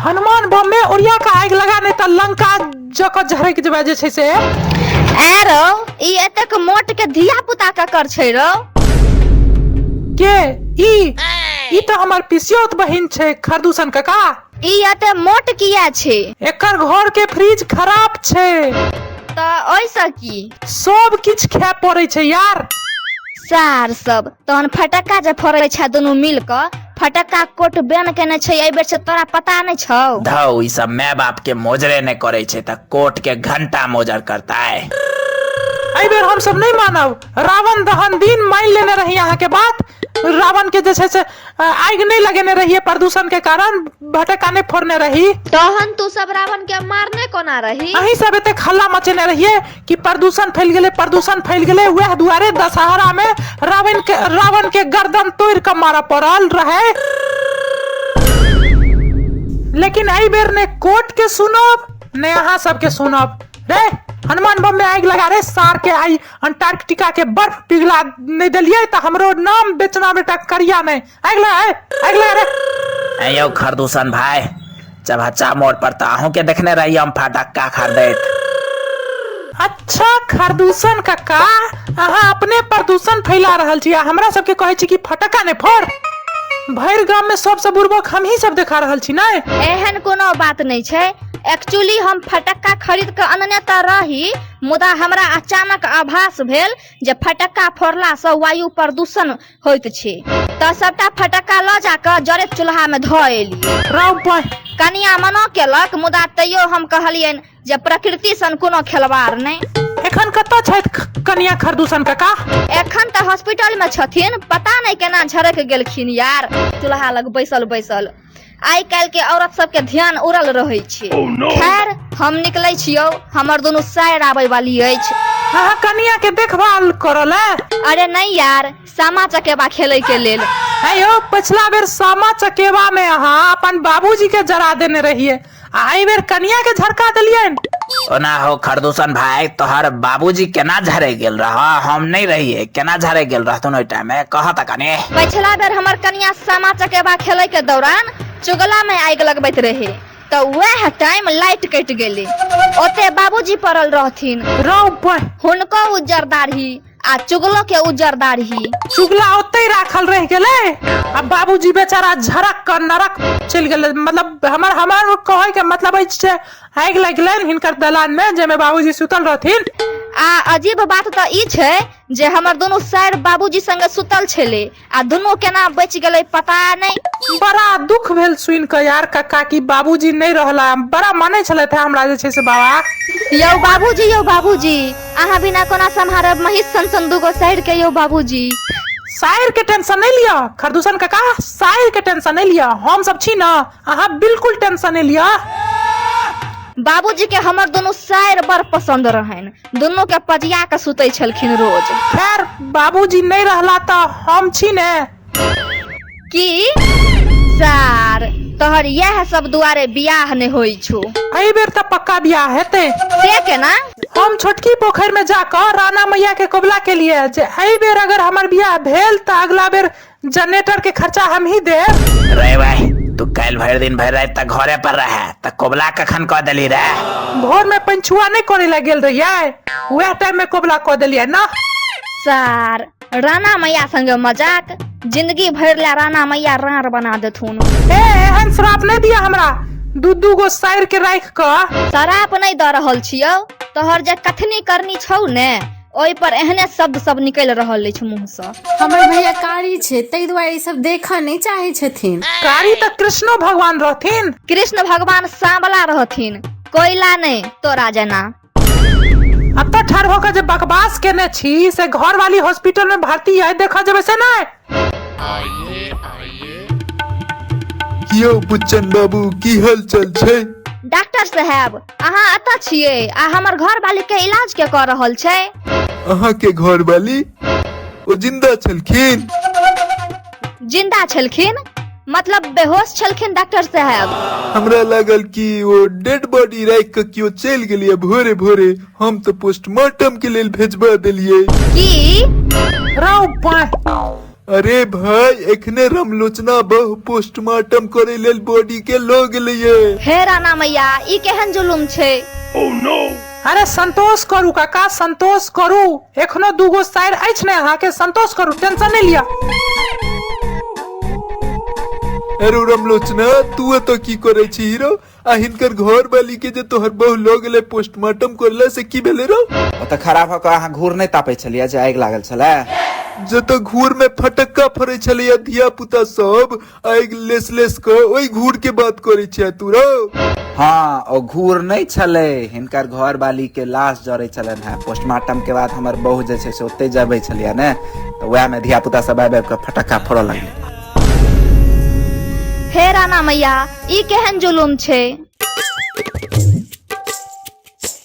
हनुमान बम में ओरिया के आगि लगा, नहीं तऽ लंका जकऽ झरकि जेबै जे छै से। ऐ रौ, ई एतेक मोट के धिया पुता ककर छै रौ? के ई? ई तऽ हमर पिसियौत बहिन छै खरदूषण कका। ई एते मोट किया छै? एकर घर के फ्रिज खराब छै। तऽ ओहिसँ की? सब किछु खाय पड़ै छै यार। सार सब तहन फटक्का जे फोड़ै छै दुनू मिल कऽ, फटक्का कोट बैन केने छै एहि बेर से, तोरा पता नहि छौ? धौ, ई सब माय बाप के मोजरे नहि करै छै तऽ कोर्ट के घंटा मोजर करतै। एहि बेर हमसब नहि मानब। रावण दहन दिन मानि लेने रही अहाँके बात, रावण के जे छै से आगि नहि लगेने रहियै, प्रदूषण के कारण भटक्का नहि फोड़ने रही। तहन तू सब रावण के मारने कोना रही? अहीं सब एतेक हल्ला मचेने रहियै कि प्रदूषण फैल गेलै, प्रदूषण फैल गेलै, वएह दुआरे दशहरा में रावण के गर्दन तोड़ि कऽ मारऽ पड़ल रहै। लेकिन एहि बेर ने कोर्ट के सुनब ने अहाँ सबके सुनब। रे हनुमान बम में आगि लगा रे सार के, आई अंटार्कटिका के बर्फ पिघला नहीं देलियै तऽ हमरो नाम बेचना बेटा करिया नहीं। आगि लगा, ए, आगि लगा रे। ऐं यौ खरदूषण भाई, चभच्चा मोड़ पर तऽ अहूँ के देखने रही हम फटक्का खरीदैत। अच्छा खरदूषण कक्का, अहाँ अपने प्रदूषण फैला रहल छी आ हमरा सबके कहै छी कि फटक्का नहि फोड़। भरि गाम में सबसँ बुड़बक हमही सब देखा रहल छी नहि? एहन कोनो बात नहि छै। एक्चुअली हम फटक्का खरीद कऽ अनने तऽ रही, मुदा हमरा अचानक आभास भेल जे फटक्का फोड़लासँ वायु प्रदूषण होइत छै, तऽ सबटा फटक्का लऽ जा कऽ जरैत चूल्हामे धऽ एलियै। रौ बहि। कनिया मना केलक, मुदा तैयो हम कहलियनि जे प्रकृति सन कोनो खेलवाड़ नहि। एखन कतऽ छथि कनिया खरदूषण काका? एखन तऽ हॉस्पिटलमे छथिन, पता नहि केना झरकि गेलखिन यार चूल्हा लग बैसल बैसल। आइ काल्हि के औरत सबके ध्यान उड़ल रहै छै। खैर, हम निकलै छियौ, हमर दुनू साइर आबै वाली अछि। अहाँ कनिया के देखभाल करऽ लए? अरे नहि यार, सामा चकेबा खेलै के लेल। हे यौ, पछिला बेर सामा चकेबा में अहाँ अपन बाबूजी के जरा देने रहियै आ एहि बेर कनिया के झरका देलियनि। ओना हो खरदूषण भाई, तोहर बाबूजी केना झरे गेल रह? हम नहीं रहिए, केना झरे गेल रहथुन ओहि टाइम में, कह त कनी। पछिला बेर हमर कनिया सामा चकेबा खेले के दौरान चुगला में आगि लगबैत रहे तऽ वएह टाइम लाइट कटि गेलै। ओते बाबूजी पड़ल रहथिन। रौ बहि। हुनको उज्जर दाढ़ी आ चुगलो के उज्जर दाढ़ी। चुगला ओतै राखल रहि गेलै आ बाबूजी बेचारा झरक कऽ नरक चलि गेलै। मतलब हमर कहै के मतलब अछि जे आगि लागि गेलनि हिनकर दलान में, जाहिमे बाबूजी सुतल रहथिन। आ अजीब बात तऽ ई छै जे हमर दुनू साइर बाबूजी संगे सुतल छलै आ दुनू केना बचि गेलै पता नहि। बड़ा दुख भेल सुनि कऽ यार कक्का कि बाबूजी नहि रहला। बड़ा मानै छलथि हमरा जे छै से बाबा। यौ बाबूजी, यौ बाबूजी, अहाँ बिना कोना सम्हारब महीष सन सन दूगो साइर के यौ बाबूजी। साइर के टेंशन नहि लिअ खरदूषण कका, साइर के टेंशन नहि लिअ, हम सब छी ने, अहाँ बिल्कुल टेंशन नहि लिअ। बाबूजी के हमर दुनू साइर बड़ पसंद रहनि, दुनू के पजिया के सुतै छलखिन रोज। खैर बाबूजी नहि रहला तऽ हम छी ने। की सार, तोहर इएह सब दुआरे बियाह नहि होइ छौ। एहि बेर तऽ पक्का बियाह हेतै। से केना? हम छोटकी पोखरि में जाकऽ राणा मैया के कबुला केलियै जे एहि बेर अगर हमर बियाह भेल तऽ अगला बेर जनरेटर के खर्चा हम ही देब। रे भाई, तू काल्हि भरि दिन भरि राति तक घरे पर रहे तऽ कबुला कखन कऽ देली रे? भोर में पंचुआ नहीं करे ला गेल रहियै, वएह टाइम में कबुला कऽ देलियै ना। सार, राणा मैया संगे मजाक, जिंदगी भरि ला राणा मैया राड़ बना देथुन। ए, एहन श्राप नहीं दिया हमरा, दू दू गो साइर के राखि कऽ। श्राप नहीं दऽ रहल छियौ, तोहर जे कथनी करनी छौ ने ओहि पर एहने शब्द सब निकलि रहल अछि मुँहसँ। हमर भैया कारी छै, ताहि दुआरे ई सब देखऽ नहि चाहै छथिन। कारी तऽ कृष्णो भगवान रहथिन। कृष्ण भगवान सांवला रहथिन, कोयला नहि तोरा जेना। एतऽ ठाढ़ भऽ कऽ जे बकवास केने छी से घरवाली हॉस्पिटल में भर्ती है, देखऽ जेबै से नहि? यौ बुच्चन बाबू, की हाल चाल छै? डॉक्टर साहेब, अहाँ एतऽ छियै आ हमर घरवाली के इलाज के कऽ रहल छै? अहाँ के घरवाली ओ जिंदा छलखिन? जिंदा छलखिन मतलब बेहोश छलखिन डॉक्टर साहेब। हमरा लागल कि ओ डेड बॉडी राखि कऽ केओ चलि गेलियै भोरे भोरे, हम तऽ पोस्टमार्टम के लेल भेजबा देलियै। की रौ बाँहि। अरे भाई एखने रामलोचना बहु पोस्टमार्टम करे लेल बॉडी के ल गेलैये। हे राणा मैया, ई केहन जुलुम छै? अरे संतोष करू काका, संतोष करू, एखनो दूगो साइर अछि ने अहाँके, संतोष करू, टेंशन नहि लिअ। अरे रामलोचना, तू एतऽ की करै छी हीरो? आ हिनकर घर वाली के जे तोहर बहु ल गेलै पोस्टमार्टम करला, से की भेलै रो? ओतऽ खड़ा भऽ कऽ अहाँ घूर नहि तापै छलियै जे आगि लागल छलै? जतऽ घूर में फटक्का फड़ै छलैया धिया पुता सब आगि लेस लेस कऽ, ओहि घूर के बात करै छियै तू रौ? हँ, ओ घूर नहि छलै, हिनकर घर वाली के लाश जरै छलनि हेँ पोस्टमार्टम के बाद। हमर बहु जे छै से ओतहि जबै छलियै ने, तऽ वएह में धिया पुता सब आबि आबि कऽ फटक्का फोड़ऽ लगलै। हे राणा मैया, ई केहन जुलुम छै?